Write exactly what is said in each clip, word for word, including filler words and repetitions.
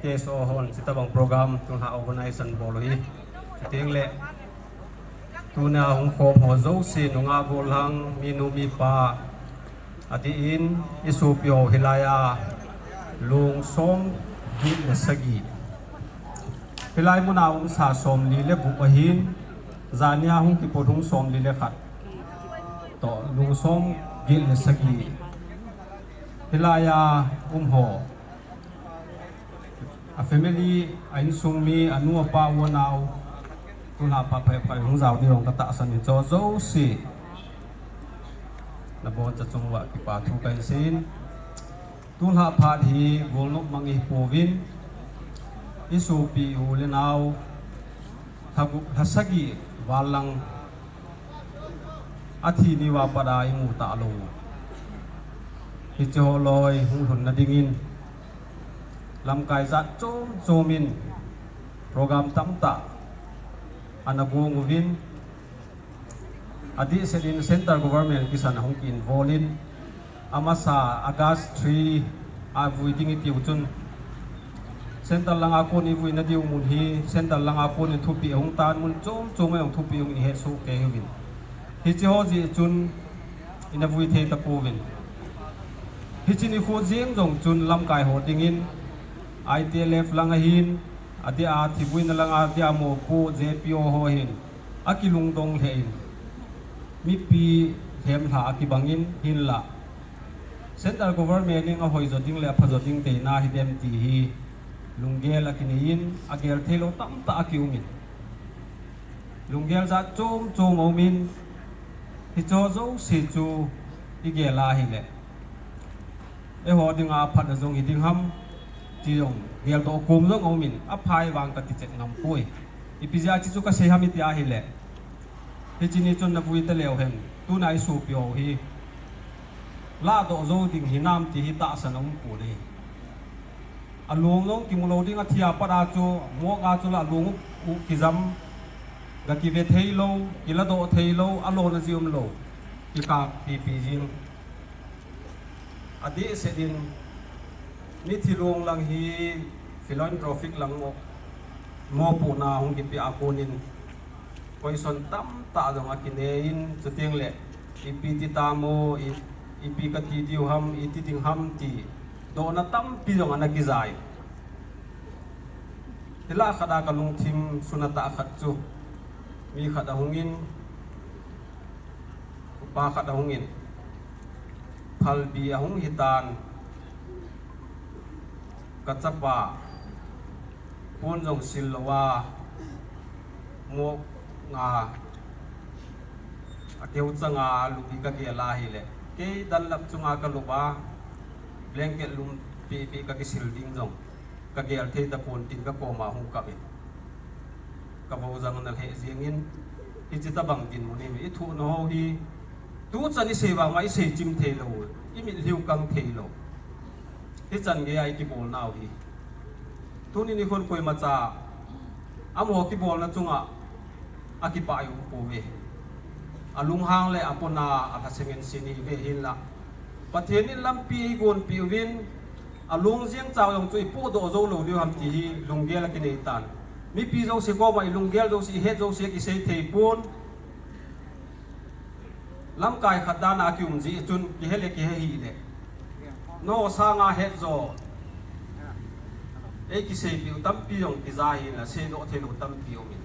K S O hon hitabang program tun ha organization bol u hi. Chuteng le tuna hung khom ho jouse nungah golhang minu mipa adeh in i sopi ho hilai a lung som get le sagi. Hilai muna umsa som li le gup ahin, jania hung kipot hung som li le khat. Toh lung som get le sagi. Hilai a um ho. A family, a insung mi, a nu a pa u a nao, tulha phat phat phat hung jao ding jong ka tahsan in, hicho jouse naboncha chung uva kipa thu kahin seiyin. Tulha phat hi golnop mang ihi pouvin, i sopi u le nao, lha gup, lha sagi val lang athi ni uva pat a imu talou. Hiche ho loi hung lhun na dingin lamkai jat chom chom in program tamtah ana gong uvin, adeh sel in central government kisan a hung ki involve in, amasa August three a vui ding i tiu chun, central langa kon i vui na diu mun hi, central langa kon in thupeh hung tan, mun chom chom a jong thupeh hung i hesoh kei uvin. Hiche ho jeh chun ina vui thei tapouvin. Hiche nikho jeng jong chun lamkai ho dingin I T L F lang ahin, adeh a thivuina langa adeh a mopo J P O ho hin akilungdong lheh in, mipi lhemlha akibang in hinlah, central government in ahoi jo ding le apha jo ding deina hidem ti hi lunggel akinei in, agel theilou tamtah akium in. Lunggel jat chom chom aum in, hicho jouse chu i gel a hile, eiho dinga aphatna jong hi ding ham, ti jong geldoh kom jong aum in, aphai vang kati chet ngam poi. Ipi jeh a hiche chu kasei ham iti a hile, hiche ni chun na vui taleu hen, tuna i sopi ho hi lahdoh jou ding hinam ti hi tahsan aum poi. Along jong kimu lou ding, athi a pat a chu, mok a chu la along u, u kijam, ga kive theilou, kiladoh theilou, alona jeh umlou, kikap pipi jing. Adeh sel in, mithi long lang hi philanthropic lang mo, mopohna hung kipeh a kon in, question tamtah jong akinei in, chuteng le, ipi ti tam o, i, ipi kati diu ham, iti ding ham ti dohna tampi jong ana kijai. Hilai khat a kalungthim suna tah khat chu, mi khat ahung in, upa khat ahung in, phalbi ahung hitan, ka chapa pon jong sil louva, mok nga, akeu changa lup hi kagel a hile, kei dunlop chunga kalup a, blanket lum pehpeh kakisil ding jong kagel thei tapon tin kakoma hung kap in, kavou jang ana lheh jeng in, hiche tabang dinmun hi, ithohna ho hi, tuchan isei vang uva isei chim theilou, imitlhiu kang theilou. Hichan geiya ikibolnau hi, tuni nikhon koimacha amaho kibolna chunga akipah i um pouve. Alunghang le apona alhaseng in sin ihiuve hinla, Pathen in lampi eigonpeh uvin, along jeng chao jong chu ipohdoh joulou diu ham ti hi lunggel akinei tan. Mipi jouse koma ilunggel jouse, ihet jouse kisei thei pon. Lamkai khat dan a kium jeh chun kihe le kihe hih le, nangho sanga het jo, eikiseipeh u tampi jong kija hinla, seidoh theilou tampi um in.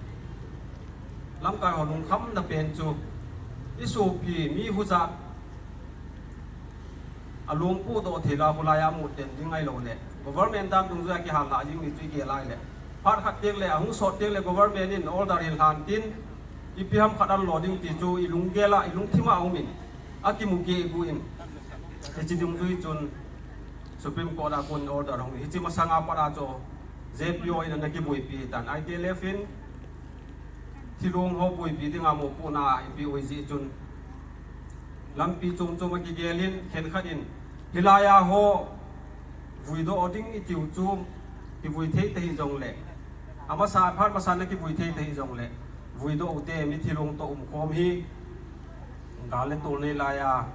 Lamkai ho lungkhamna pen chu, isopi mi hujat along pohdoh theilou, khulai a mut den ding ahiloule, government dan dungjuia kihal lah jing ni chu igel a hile, phat khat teng le ahung sot teng le government in order hin lhan tin, ipi ham khat anlo ding ti chu ilunggel a, ilungthim a um in, akimu kei gu in. Hiche dungjui chun Supreme Court a kon order hung, hiche masanga pat a chu J P O in ana kiboipi tan, I T L F in thilong ho boipi dinga mopohna ipeh u jeh chun, lampi chom chom a kigel in, khenkhat in, hilai a ho vuidoh ding itiu chu, kivui thei tahih jongle, amasa, phat masa na kivui thei tahih jongle, vuidoh ute, mithi long toh umkhom hi, gal le tol nei laiya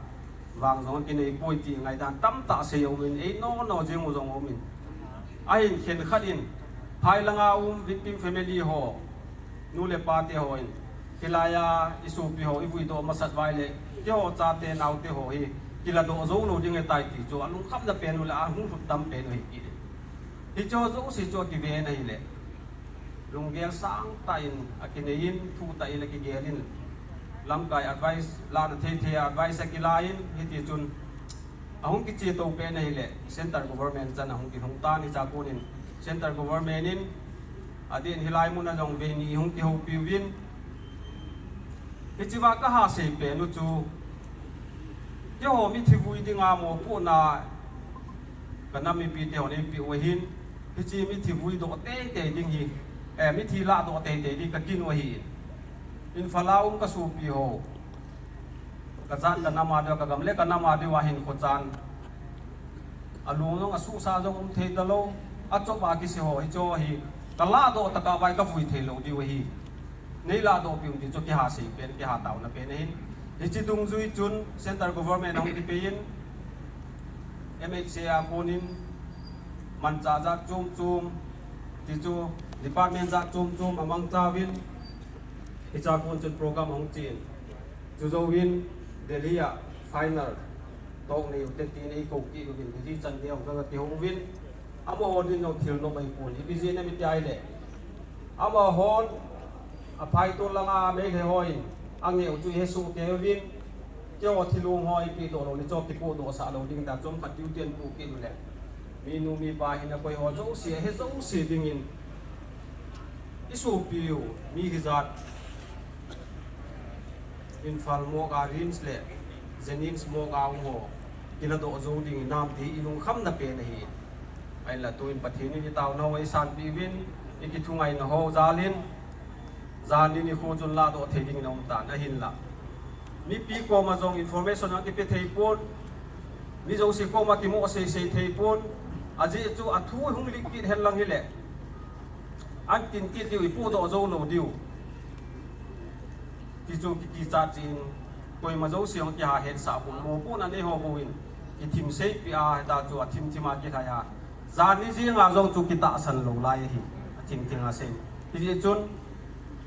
vang jong akinei poi ti ngaidan tamtah sei aum in, einono jeng u jong aum in. Ahin khenkhat in, phai langa um victim family ho, nu le pa te ho in, hilai a i sopi ho i vuidoh masat uva ahile, keiho chate naote ho hi kiladoh jou lou ding ahitai ti chu alungkhamna pen u le ahung lhut tam pen u ahi kit in. Hiche jouse chu akiven ahile, lunggel sangtah in akinei in, thutah in akigel in, lamkai advice, lana thei thei a advice akilan, hiti chun ahung kiche to pen ahile, central government chan ahung kilhung tan, hichea kon in central government in adeh in hilai mun a jong vei ni hung kihoupi uvin. Hichea kaha sei pen u chu, keiho mithi vui dinga mopohna ka nam mipi te hon eipeh u ahin, hiche mithi vuidoh teitei ding hi, eh, mithi lahdoh teitei ding kakin u ahi. Imphal a um ka sopi ho, ka jat ka nam a diu, ka gam le ka nam a diu a hinkho chan, alung jong asuhsah jong um thei talou, achop a kise ho, hicheho hi ka lahdoh tah a vai ka vui thei lou diu ahi. Nei lahdoh peh un ti chu kiha sei pen, kiha taona pen ahin. Hiche dungjui chun central government ahung kipei in, M H A a kon in manchah jat chom chom, ti chu department jat chom chom amangcha uvin, hichea kon chun program ahung chen. Chujouvin Delhi a final talk nei u te tin eikou kit uvin, Delhi chan gei a hung ka kihou uvin. Amaho din jong thil nop ahipon, ipi jeh ham iti ahile, amahon aphai tol langa Meitei hon angeh u chu ihesoh kei uvin, keiho thilong ho ipedoh lou le chu kipohdoh sah lou ding tia chomkhat duty ahin pu kit u le, minu mipa hina koi ho jouse, ahe jouse dingin, i sopi u mi hijat Imphal morgue a, RIMS le JNIMS morgue a um ho kiladoh jou ding hinam ti i lungkhamna pen ahi. Ahinla tuin Pathen in i taona ho eisanpeh uvin, i kithungaina ho jal in, janhi nikho chun lahdoh thei dingin aum tan ahinla, mipi koma jong information akipe thei pon, mi jouse koma kimoh seisei thei pon, ajeh chu athu hung leak kit hen lang hile, ahin tin kit diu, ipohdoh jou lou diu, ti chu kikichat cheh in, koima jouse jong kiha hetsah pon, mopohna nei ho bou in kithim seipeh a, hita chu athim thim a kilhai a, janhi jenga jong chu kitahsan lou lai ahi, athim thim a sei. Hijeh chun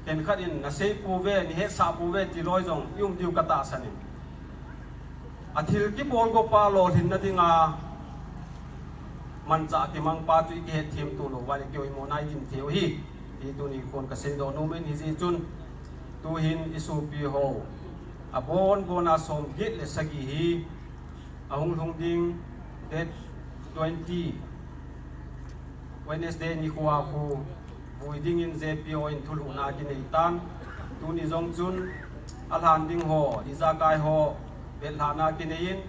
khenkhat in nasei pouve, nahetsah pouve ti loi jong i um diu katahsan in, athil kibol gopa lolhinna dinga manchah kimangpa chu i kihetthem to lou uva le keiho imo nai din thei u ahi, ti tuni khon kaseidoh nom in. Hijeh chun tuhin i sopi ho abonbon a somget le sagi hi ahung lhung ding date twenty, Wednesday nikho a khu vui dingin JPO in thulhuhna kinei tan. Tuni jong chun alhan ding ho, ijakai ho vetlhahna kinei in,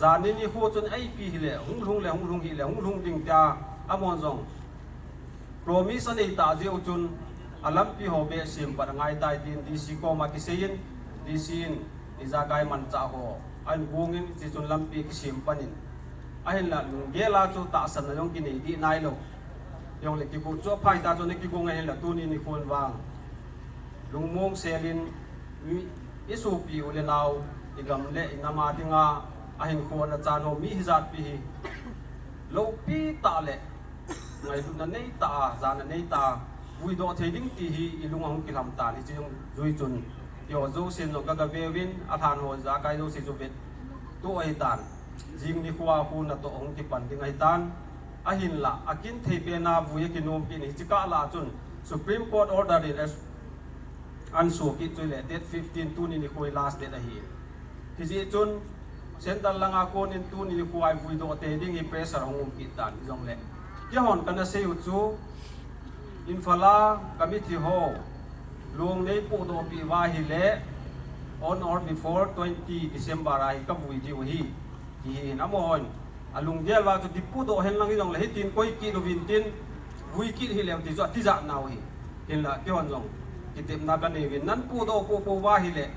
janhi nikho chun ipi hile hung lhung le hung lhung hile hung lhung ding tia amahon jong promise anei tah jeh u chun, alampi ho beh sem pan angai tai tin DC koma kisei in, DC in ijakai manchah ho ahin gong in, hiche chun lampi kisem pan in, ahinla lunggel a chu tahsanna jong kinei dih nailou. Hijongle kigo chu aphai ta chu ana kigong ahinla tuni nikhon vang lungmong sel in, mi, i sopi u le nao, i gam le i nam a dinga ahinkho ana chan ho mi hijatpi hi loupi tah le ngailutna neitah a, jana neitah a vuidoh thei ding ti hi i lung ahung kilham tan, hiche jui chun keiho jousen jong kagave uvin, alhan ho ijakai jouse chu vettoh ahitan. Jing nikho a khu natoh ahung kipan ding ahitan. Ahinla akinthei pen a vui akinom kit in, hiche kah lah a chun Supreme Court order in ahin so kit chu ahile date fifteen, tuni nikho hi last date ahi. Hijeh chun centre langa kon in tuni nikho a ivuidoh tei ding hi pressure ahung um kit tan, hijongle keihon kana sei u chu, Imphal a ka mithi ho long neipohdoh peh uva ahile, on or before twenty December a hi kavui diu ahi, ti ahin. Amahon alunggel uva chu kipohdoh henlang hijongle hitin koi kit uvin tin, vui kit hileu ti chu atijat nau ahi. Hinla keihon jong kitepna kanei uvin, nan pohdoh poh pouva ahile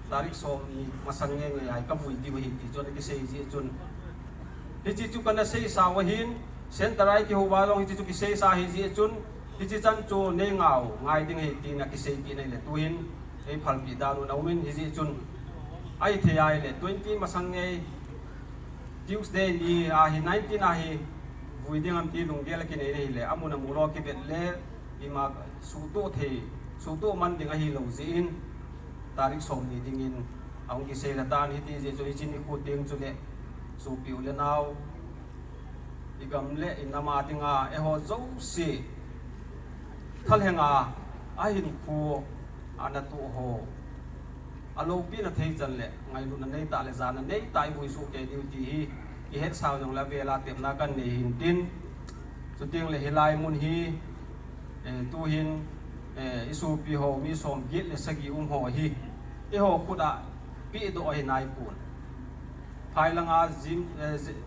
tarik somni masang ngeingei a hi kavui diu ahi ti chu ana kisei jeh chun, hiche chu kana seisa u ahin, centre a ikihou uva jong hiche chu kiseisa ahijeh chun, hiche chan chu neingao ngai ding ahi tin akisei kit in ahile tuhin eiphalpeh dan u ana um in, hijeh chun ahithei ahile twenty masang ngei Tuesday ni ahi, nineteen ahi, Pui ding ham ti lunggel a kinei na hile, amun amun lo kivet le, ima suhtoh thei, suhtoh man ding ahilou jeh in, tarik som ni dingin, ahung kisei le tan hiti jeh chu hiche nikho teng chule, sopi u le nao, i gam le i nam a dinga, eiho jouse, thalheng a, ahinkho, ana toh ho. Aloupina thei chan le, ngailutna nei tah le, jana nei tah i vui soh kei diu ti hi, i hetsah jong le, avel a tepna kan nei hin tin. Chuteng le hilai mun hi, eh, tuhin, eh, i sopi ho, mi som get le sagi um ho hi, eiho khut a pehdoh ahi naipon. Phai langa Jim-, eh, Je-,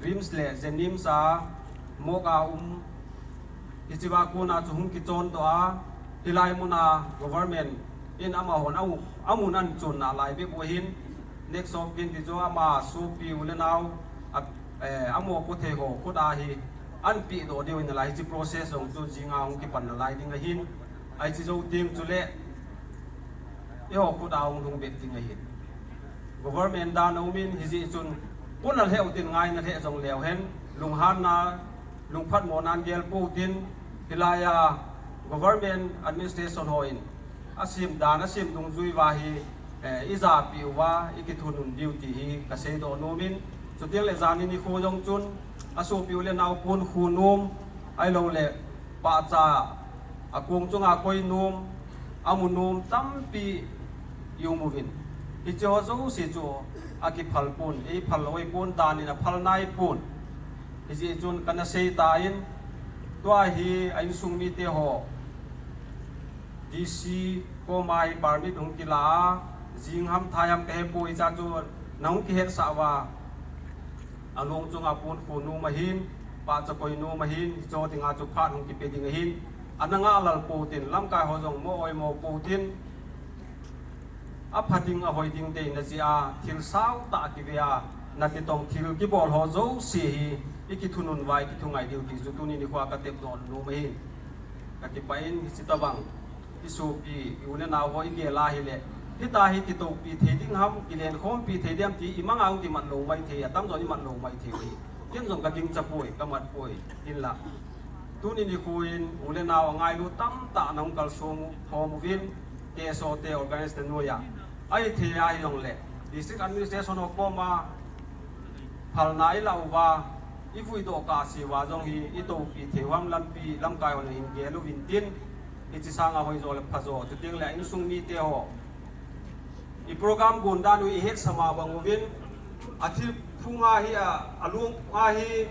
RIMS le JNIMS a morgue a um, hichea kona chu hung kichon doh a, hilai mun a government in amahon a u-, amun ahin chon nalai bep u ahin, next of kin ti chu ama sopi u le nao, a, eh, amopo thei ho khut a hi, ahin pehdoh diu ahi nalai, hiche process jong chu jing a hung kipan nalai ding ahin, ahi hiche jou teng chule, eiho khut a hung lhung bep ding ahin. Government dan a um in hijeh chun, puna lheh u tin ngaina lheh jong leu hen, lunghanna, lungphatmo nan gel pou tin, hilai a government administration hon, asem dan, asem dungjui uva hi, eh, i japi uva, i kithunun diu ti hi, ka seidoh nom in, chuteng le jani nikho jong chun, asopi u le nao pon khu nom, ahilou le, pahcha, akong chunga koi nom, amu nom tampi i um uvin. Hiche ho jouse chu akiphal pon, eiphal lou ahipon, dan in aphal naipon. Hijeh chun kana sei tan, tua hi a insung mite ho, DC koma hi permit hung kila a, jing ham thai ham ka hepoi, hichea chu nahung kihetsah uva, along chunga pon khu nom ahin, pahcha koi nom ahin, hiche dinga chu phat hung kipe ding ahin, ana ngahlel pou tin, lamkai ho jong mo oimo pou tin, apha ding ahoi ding deina jeh a, thil sao tah kive a, nati tong thil kibol ho jouse hi, i kithunun uva, i kithungai diu ti chu tuni nikho a ka tepdoh nom ahin. Ka kipah in hiche tobang, i sopi, i u le nao ho i gel a hile, hitia hi kitoupi thei ding ham, kilenkhompi thei ding ham ti, i manga hung kimat lou maithei, atamjon i mat lou maithei u hi. Ken jong ka gingcha poi, ka mat poi, hinla. Tuni nikho in, u le nao angailut tamtah nahung kalsong khom uvin, KSO te organize na noiya. Ahithei ahi jongle, District Administration ho koma, phalna i lah uva, i vuidoh kahse uva jong hi, i toupi thei u ham lampi, lamkai hon hin gel uvin tin, hiche sanga hoijo le phajo, chuteng le a insung mite ho. I program gon dan u i hetsah ma bang uvin, athil phung a hi a, alung a hi,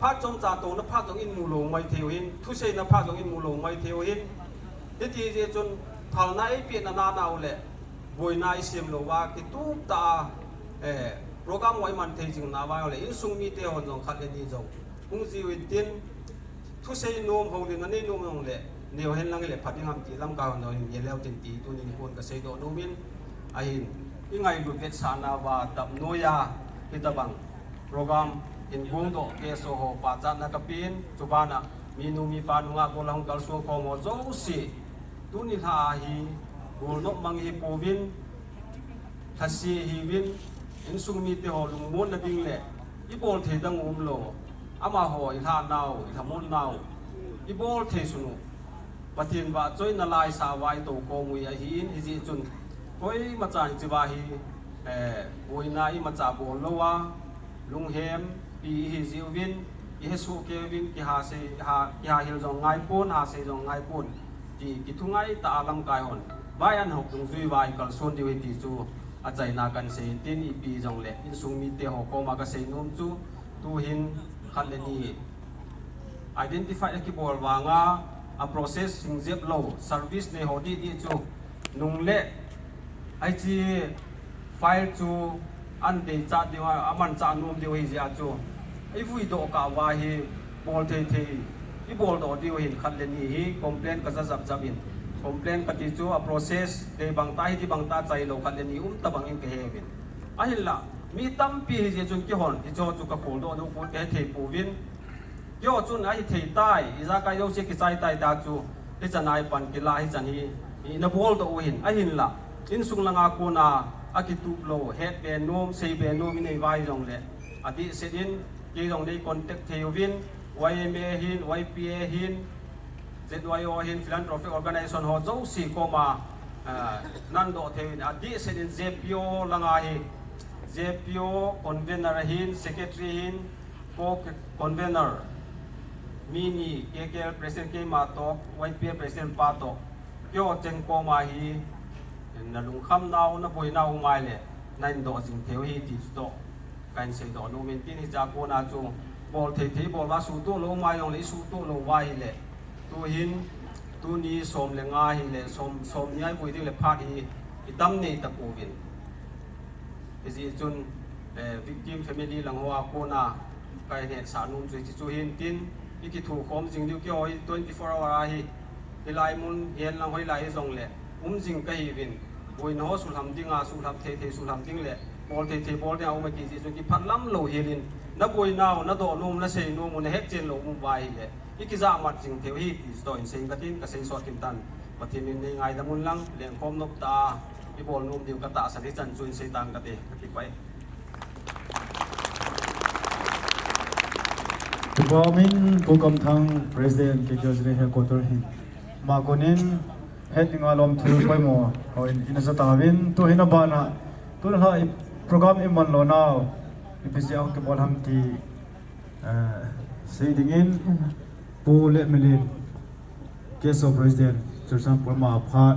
phat chomcha touna phat jong in mu lou maithei u hin, thuseina phat jong in mu lou maithei u hin. Hiti jeh chun, phalna eipeh na nana u le, boina i sem lou uva, kitup tah a, eh, program ho i man thei jing nauva le, insung mite hon jong khat le ni jong hung jiuvin tin, thusei nom, houlimna nei nom jong le, neo hen lang le pha ding ham ti lamkai hon jong hin gel leu tin ti, tuni nikho in ka seidoh nom in, ahin, i ngailut vetsahna uva dap noiya, hitabang program in gongdoh KSO ho pachatna ka pen, chubana, minu mipa nungah gollhang kalsong khom ho jouse, tuni lha a hi, golnop mang hi pouvin, lhase hiuvin, insung mite ho lungmonna ding le, i bol thei dang um lou, amaho i lhahnau, i lhamonnau, i bol thei sun u, Pathen vahchoina laisah uva i tou khom u ahin, hijeh chun, koima chan hiche uva hi, eh, boina imacha bol louva, lunghempi i hi jeh uvin, i hesoh kei uvin, kiha sei, ha, kihahil jong ngaipon, ha sei jong ngaipon, ti kithungai tah a lamkai hon, vai an hop dungjui uva i kalson diu ahi ti chu, achaina kan sei in tin, ipi jongle, insung mite ho koma ka sei nom chu, tuhin khat le ni identify a kibol vanga, a process hing jep lou, service nei ho didi chu, nung le, hiche file chu, an deichat diu, amanchah nom diu ahi jeh a chu, i vuidoh kah uva hi, bol thei thei, i boldoh diu ahin khat le ni hi, complain ka ja jap jap in, complain kati chu, a process, dei bang tah, hiti bang tah, chailou khat le ni um tabang in ka he uvin. Ahinla, mi tampi ahi jeh chun keihon, hicheho chu ka kholdoh diu pon ka hethei pouvin, Keiho chun ahithei tai, ijakai jouse kichai tai tia chu, hichan a ipan kila, hichan hi, ina boldoh u ahin, ahinla, insung langa kona, akitup lou, het be nom, sei be nom, inei uva hijongle, adehset in, kei jong nei contact thei uvin, Y M A hin, Y P A hin, Z Y O hin, philanthropic organization ho jouse koma, ah, nadoh thei in, adeh sel in J P O langa hi, J P O convener hin, secretary hin, co-convener, mi ni, K K L president keima toh, Y P A president pa toh, keiho cheng koma hi, nalungkham nau, naboina u mai le, nadoh jing thei u hi ti chu toh. Kahin seidoh nom in tin, hiche a kona chu bol thei thei bol uva, suhtoh lou mai jongle isuhtoh lou uva ahile, tuhin, tuni som le nga ahile, som, som ni a iboi ding le phat hi, idam nei tapouvin. Hijeh chun, eh, victim family lang hoa kona, kahin hetsah nom chu hiche chu hin tin, ikithokhom jing diu keiho hi twenty four hour ahi, hilai mun, hihen lang hoilai hijongle, um jing kahiuvin, boina ho suhlham dinga, suhlham thei thei suhlham ding le, bol thei thei bol dinga um akiti jeh chun kiphatlam lou helin, naboina u, nadoh nom, nasei nom u, nahetchen lou um uva ahile, ikijahmat jing thei u hi ti chu toh hin sei katin, kasei sot kim tan, Pathen in neingaidam un lang, lengkhom nop tah a, ibol nom diu katahsan hichan chu hin sei tang kate, kakipah e. Kipah umin, Pu Kamthang, President, K K L General Headquarter hin. Ama konin, het dinga lom thu poimo, hoi, ina jatauvin, tuhin abana, tun lha i program iman lou nau, ipi jeh a kibol ham ti, eh, sei dingin, Pu Letmilin, K S O President, Churachandpur ama phat,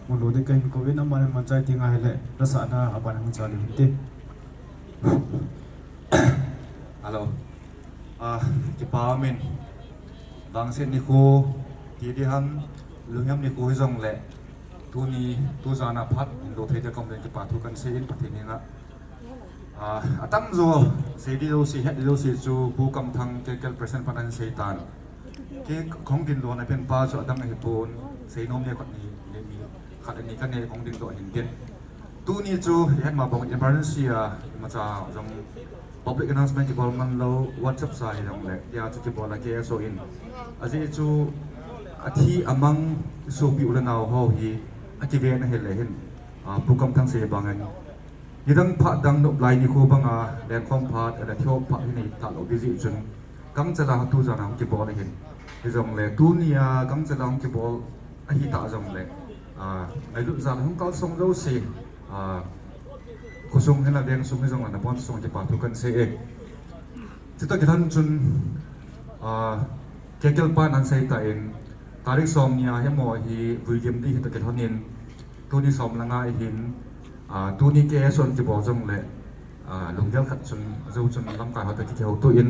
mun lou ding kahin kouvin, aman manchai ti ngai le, lasahna abana hung chai ding hinte. Hello. Ah, kipah umin. Vangset nikho, ti ding ham, lunghem nikho hijongle, tuni, tujan a phat, hin lo thei ding kaum le kipa thu kahin sei in Pathen henga. Ah, atamjo, sei ding jouse, het ding jouse chu, Pu Kamthang, K K L President pa nahin sei tan. Kei kahung ding lona pen pa chu adang ahipon, sei nom le khat ni, ni, ni, khat ni kanei kahung ding doh hin tin. Tuni chu, ihet ma bang emergency a, imacha jong public announcement kibol man lou, WhatsApp sa hijongle, tia chu kibol a K S O in. Ajeh chu, athi amang sopi u le nao ho hi, akiven ahile hin, ah, Pu Kamthang sei bangin. Nidang phat dang nop lai nikho banga, lengkhom phat, ahile thihom phat hi nei talou ding jeh chun, gangchela tujan a hung kibol ahin. Hijongle, tunia gangchela hung kibol ahitah jongle, ah, ngailut jal hung kalsong jouse, ah, khosung hinla vengsung hijongle nabonchauvin kipa thu kahin sei e. Chutoh kilhon chun, ah, K K L pan ahin sei tan, tarik som ni a hi amaho hi vuilim ding hi toh kilhon in, tuni som le nga ahin, ah, tuni K S O in kibol jongle, ah, lunggel khat chun, ajou chun lamkai ho toh kihouto in,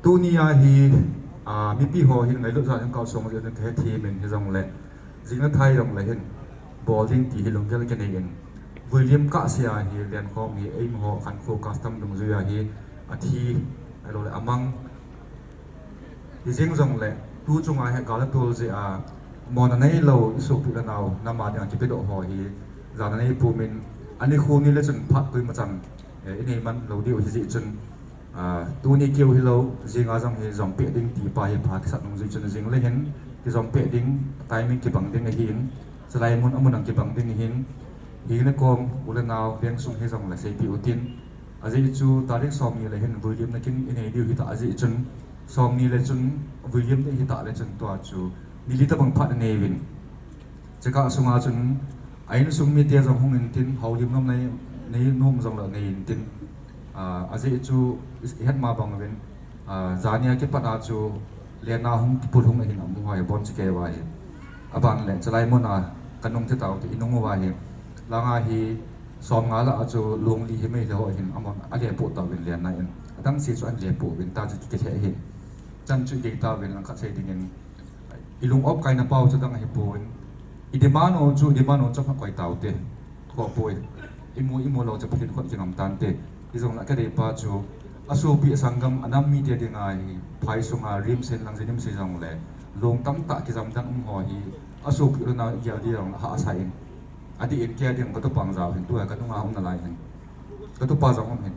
tuni a hi, ah, mipi ho hin ngailut jal in kalsong jeh in kahethem in hijongle, jing le thai jongle hin, bol ding ti hi lunggel kanei in, vuilim kahsea hi lengkhom hi, eima ho khankho custom dungjuia hi, athi, ahilouleh amang, hijeng jongle, tu chunga hi gal atol jeh a, mona neilou, isopi le nao, nam a dinga kipedoh ho hi, jana nei pumin, anikho ni le chun phat koima chan, eh, inei man lou diu hijeh chun, ah, tuni keu hilou, jinga jong hi jompeh ding ti pa hi pha kisat nung jeh chun jing le hin, kijompeh ding, timing kibang ding ahin, chulai mun amun ang kibang ding ahin, hing le kom, u le nao, vengsung hijongle seipeh utin, ajeh chu tarik som ni le hin vuilimna kin inei diu hita ajeh chun, som ni le chun vuilimna hita le chun tua chu ni li tobang phat inei uvin. Chukah sunga chun a insung mite jong hung intin, houlim nom nei, nei nom jongle nei intin. Ah, ajeh chu ihet ma bang uvin, ah, jania kipat a chu lenna hung kipul hung ahin amu ho hi abonchauva hi. Aban le chulai muna kanung ti tau ti inung uva hi. Langa hi som nga lah a chu lung li hi Meitei ho hin amon alepoh tauvin lenna in. Adang se chu ahin lepoh uvin ta chu kikilheh ahi. Chan chu igei tauvin langkhat sei dingin. Ilung opkaina pau chu adang ahipon. Idemand u chu idemand u chomkhat koi taute. Khohpoi. Imu, imu lou chu Pathen khut kingam tante. Hijongle kadei pa chu asopi asanggam anam mite dinga hi phai sunga rim sen lang jenim sei jongle. Lung tamtah kijam dan um ho hi asopi u le nao igel ding jongle hahsa in. Adeh in kei a ding katupa jong jao hin tua kanunga um nalai hin. Katupa jong um hin.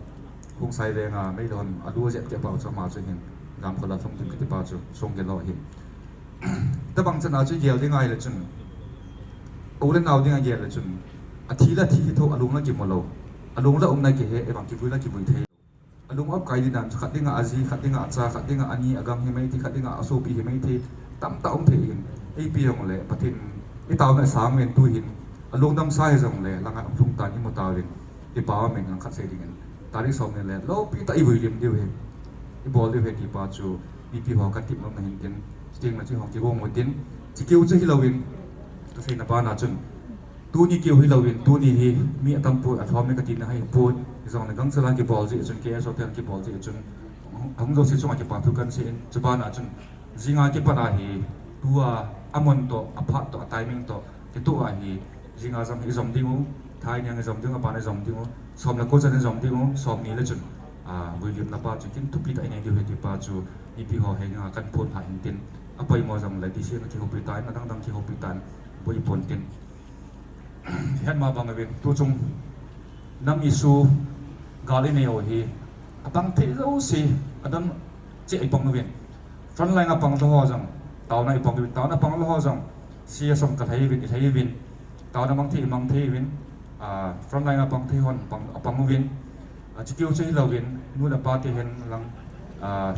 Khongsai lenga Meilhei hon alu ajet keh pau chu ama chu hin. Damkhola Thongdim kiti pa chu Songelo hin. Tobang chana chu igel ding ahile chun, u le nao dinga gel le chun, athi la thi hi tho, alung la kimu lou, alung la um la kihe, evang kivui la kivui thei. Lung-ap kai ding dan chu khat dinga aji, khat dinga acha, khat dinga ani, agang hi mai thei, khat dinga asopi hi mai thei, tamtah um thei hin. Eipi jong le Pathen i taona sang ven tu hin, alungdam sa hi jong le, langa um lhung tan i mu tauvin, i pa min lang khat sei dingin. Tarik som ni le, lopi tah i vui lim diu hi, i bol diu hi ti pa chu, mipi ho ka tip nom na hin tin, sting na chu hong kigong u tin, chi keu chu hi loin, ka sei na pa na chun. Tuni keu hi loin, tuni hi mi atam poi, athom mi ka tina hi poi, jong le gangsa lang kibol ji chun, K S O te kibol ji chun, hung jo si chunga kipa thu kan sei in, chu pa na chun, jinga kipat a hi, tua, amun to, aphat to, atiming to, kitu a hi, jinga jam hi jom ding u, thai niang hi jom ding u, apan hi jom ding u, som le ko chan hi jom ding u, som ni le chun, a, vui lim na pa chu, kin thupi ta i nei diu hi ti pa chu, mipi ho he nga kan phun ha hin tin, apai mo jong le, ti si na kihopi ta in, adang dang kihopi ta in, boi pon tin. Hian ma bang uvin, tu chung nam issue gal i nei u hi, apang thei jouse, adam che i pang uvin. Frontline a pang lou ho jong, taona i pang uvin, taona pang lou ho jong, C S O ka lhai uvin, i lhai uvin, taona mang thei, i mang thei uvin, a, frontline a pang thei hon, pang, a pang uvin, a, chi keu che hi louvin, nu le pa te hen lang, a,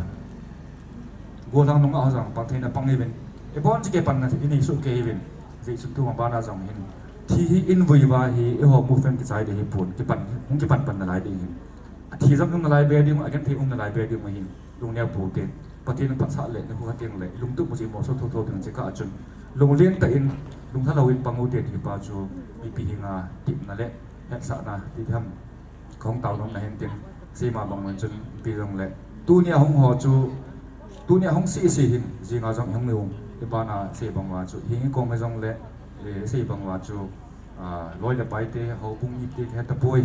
Golang nung a ho jong pang theina pang uvin. Ibon chi kipan na i nei soh kei uvin. Jeh chun tu ma bana jong hin. Thi hi in vui va hi eiho movement kichai ding hi pon kipan, hung kipan pan na lai ding hin. Athi jong hung na lai be ding, agenthei hung na lai be ding hin. Lungneo pou te. Pathen in phatsah le, na hu ha teng le, lungtup mu chi mo so tho tho ding chi ka chun. Lunglen tah in, lungthah lou in pang u te ti pa chu, mipi hi nga, tip na le, hetsah na, ti tham. Kong tao nom na hin tin, sei ma bang man chun pi jong le. Tunia hung ho chu, tunia hung si si hin, jinga jong hung ni um. Ibana sei bang wa chu, hi kong me jong le, eh, sei bang wa chu, ah, loi le pai te, houbung ip te, ke ta poi,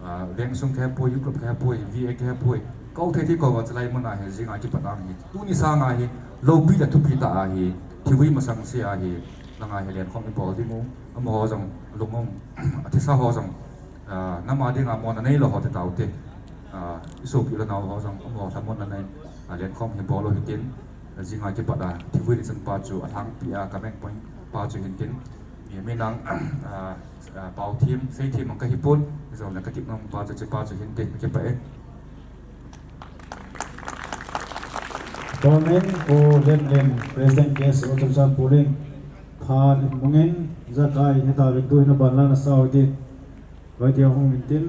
ah, veng sung ke poi, U Club ke poi, V A ke poi. Kau thei thei ko wa chu lai mun a hi, jinga kipat ang hi. Tuni sanga hi, lopi le thupi ta a hi, thivui masang se a hi, langa hi len khom i bol ding u, amaho jong lungum, athisa ho jong, Ah, nama dinga mona nei lou ho te tau te. Ah, i sopi le nao ho jong, um ho thamon na nei. Ah, len khom hi bol u hi tin. Ah, jinga kipat a, thivui ni chan pa chu, a thang pi a, ka meng point pa chu hin tin. Mi, mi nang, ah, ah, pau thim, sei thim ang ka hi pon. Jong le ka tip nang pa chu, chi pa chu hin tin, kipa e. Tomen ko Len Len, President K S O Chungchang Pulin. Phan in mungin, Jakai, heta vin tu hin a ban la na sao din. Vai dia hung min tin,